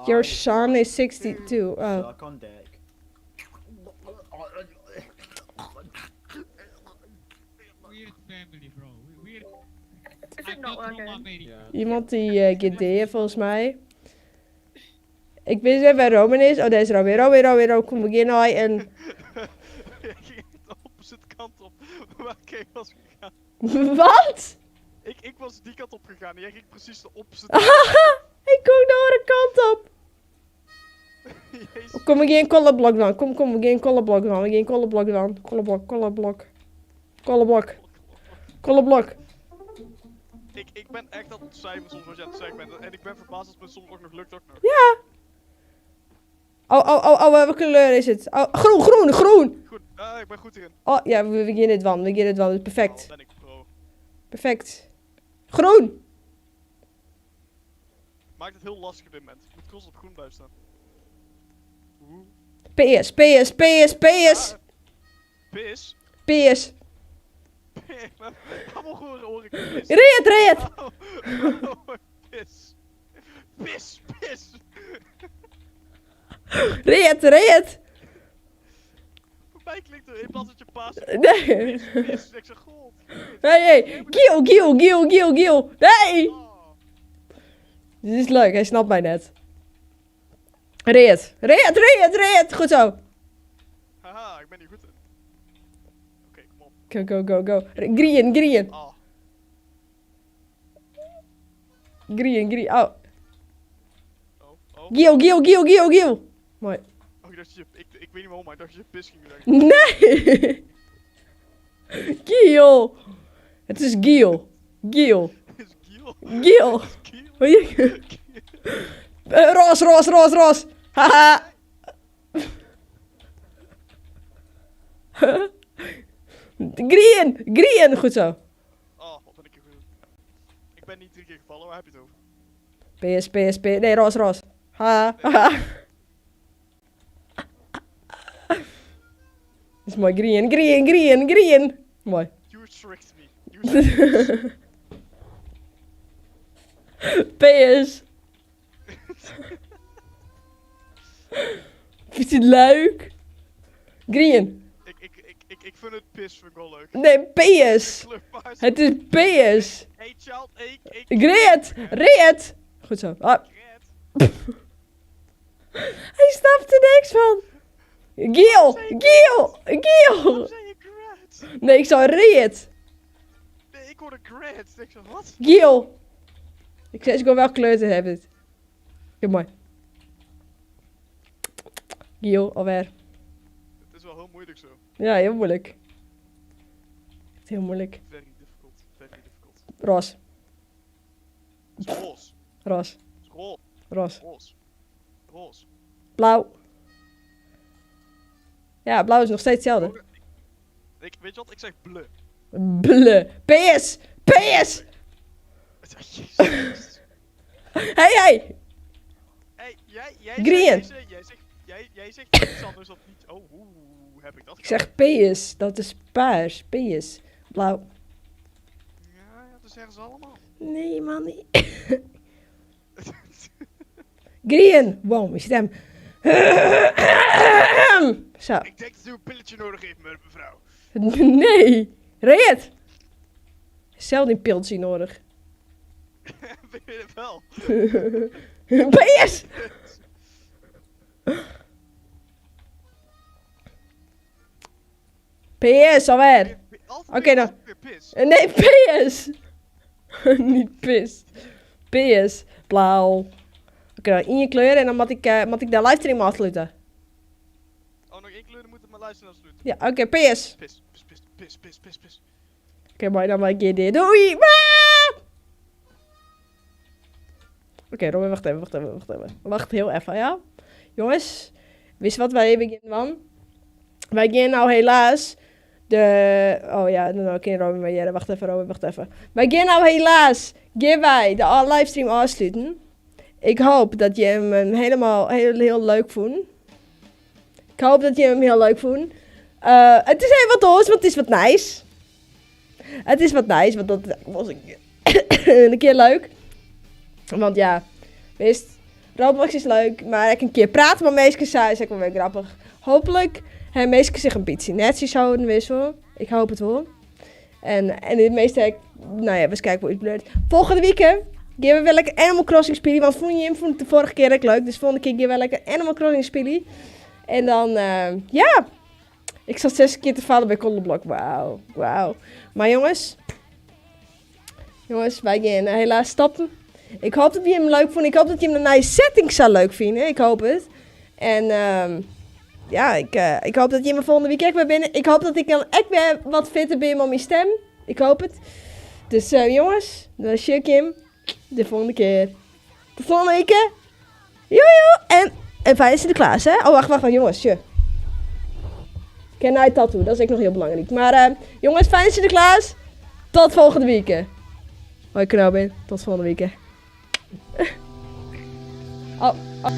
Your I son is 62. Oh. Suck on dick. Weird family, bro. Weird. Is I'm it not not from working? America. Iemand die GD volgens mij. Ik weet niet waar Roman is. Oh, daar is Robin. Robin, Robin, Robin. Kom, we gaan nou en... Ik ging de opposite kant op waar ik was gegaan. Wat? Ik was die kant op gegaan en jij ging precies de opposite Ik kom de andere kant op. Jezus. Kom, we gaan colorblok dan. Kom, kom, we gaan colorblok dan. We gaan colorblok dan. Colorblok, colorblok. Colorblok. Colorblok. Ik ben echt aan het ontcijferen soms wat je aan het zeggen bent. En ik ben verbaasd dat het me soms ook nog lukt ook nog. Ja. Oh, oh, oh, oh, welke kleur is het? Oh, groen, groen, groen. Goed, ah, ik ben goed hierin. Oh, ja, we beginnen het wel. We beginnen het wel. Het is perfect. Oh, ben ik pro. Perfect. Groen. Maakt het heel lastig op dit moment. Ik moet constant op groen blijven staan. Oeh. PS, PS, PS, PS. Pis? PS. Waarom hoor ik pis? Red, red. Waarom hoor ik Pis. Pis, pis. Red, red. Voor mij klinkt het in plaats dat je paas. Nee. Pis, pis. Ik zeg, god. Hey, hey. Giel, Giel, Giel, Giel, Giel. Nee. Dit is leuk, hij snapt mij net. Red, red, red, red. Goed zo. Haha, ik ben hier goed in. Oké, kom op. Go, go, go, go. Green, green. Ah. Green, green. Oh. Giel, Giel, Giel, Giel, Giel. Mooi. Oh, ik dacht dat je, ik weet niet waarom, maar ik dacht dat je pis ging zeggen. Nee! Giel! Het is Giel. Giel. Giel. Giel. Giel. Roze, roze, roze, roze. Haha. Green, green. Goed zo. Oh, wat ben ik hier goed in. Ik ben niet drie keer gevallen, waar heb je het over? PS, PS, P. Nee, roze, roze. Ha, ha. Is mooi. Green, green, green, green. Mooi. You tricked me. You tricked me. PS. Vind je het leuk? Green. Ik vind het pis, vind ik wel leuk. Nee, PS. Kleur paars. Het is PS. Hey child, ik. Red, red. Goed zo. Ah. Hij snapt er niks van. Giel, Giel, Giel. Nee, ik zou red. Nee, ik hoorde Grad. Ik zeg, wat? Giel. Ik zeg gewoon welke kleur het hebben. Oké, mooi. Giel, alwer. Het is wel heel moeilijk zo. Ja, heel moeilijk. Echt heel moeilijk. Very difficult. Very difficult. Roze. Het is roze. Roze. Het is roze. Roze. Roze. Roze. Blauw. Ja, blauw is nog steeds hetzelfde. Ik, weet je wat? Ik zeg bleu. Ble. PS! PS! Jezus. Hey, hey! Hey, jij, jij, Green. Zegt, jij, zegt, jij, zegt, jij, jij zegt iets anders dan niet. Oh, hoe heb ik dat Ik zeg PS, dat is paars. PS. Blauw. Ja, ja, dat zeggen ze allemaal. Nee, man. Nee. Green. Wow, mijn stem. Zo. Ik denk dat u een pilletje nodig heeft, mevrouw. Nee. Reed. Zelden een piltje nodig. Ik weet het wel. PS! PS alweer. Oké dan. Nee, PS. Niet pis. PS. Blauw. Oké, dan in je kleur en dan moet ik, moet ik de livestream afsluiten. Oh, nog één kleur, dan moet ik mijn luisteren afsluiten. Ja, oké, PS. Pis, pis, pis, pis, pis, pis, pis. Oké, mooi, dan maak ik dit. Doei! Ah! Oké, Robin, wacht even, wacht even, wacht even. Wacht heel even, ja? Jongens, wist wat wij beginnen, man? Wij gaan nou helaas de... Oh ja, nou kan Robin maar jaren. Wacht even, Robin, wacht even. Wij gaan nou helaas, gaan wij de livestream afsluiten. Ik hoop dat je hem eh, helemaal heel, heel leuk vond. Ik hoop dat je hem heel leuk vond. Eh, het is even wat anders, want het is wat nice. Het is wat nice, want dat was een keer, een keer leuk. Want ja, wist, Roblox is leuk, maar ik een keer praten met meisjes zijn is ook wel weer grappig. Hopelijk hebben meisjes zich een beetje netjes houden, wist wel. Ik hoop het wel. En, en het meeste, heb ik- nou ja, we kijken hoe het blurt. Volgende week hè, gaan we wel lekker Animal Crossing spelen. Want vond je hem vond ik de vorige keer ook leuk. Dus volgende keer gaan we wel lekker Animal Crossing spelen. En dan, eh, ja. Ik zat zes keer te vallen bij Kolderblok. Wauw, wauw. Maar jongens, jongens, wij gaan eh, helaas stoppen. Ik hoop dat je hem leuk vond. Ik hoop dat je hem de nice setting zou leuk vinden. Ik hoop het. En ehm, ja, ik, eh, ik hoop dat je me volgende week echt weer binnen. Ik hoop dat ik dan echt weer wat fitter ben met mijn stem. Ik hoop het. Dus eh, jongens, dan zie ik hem de volgende keer. Tot volgende week. hè. Jojo. En, en fijn Sinterklaas, hè? Oh, wacht, wacht, wacht, jongens. Tje. Ken hij tattoo, dat is ook nog heel belangrijk. Maar eh, jongens, fijn Sinterklaas. Tot volgende week. hè. Hoi Knobin, tot volgende week. hè. Oh, oh.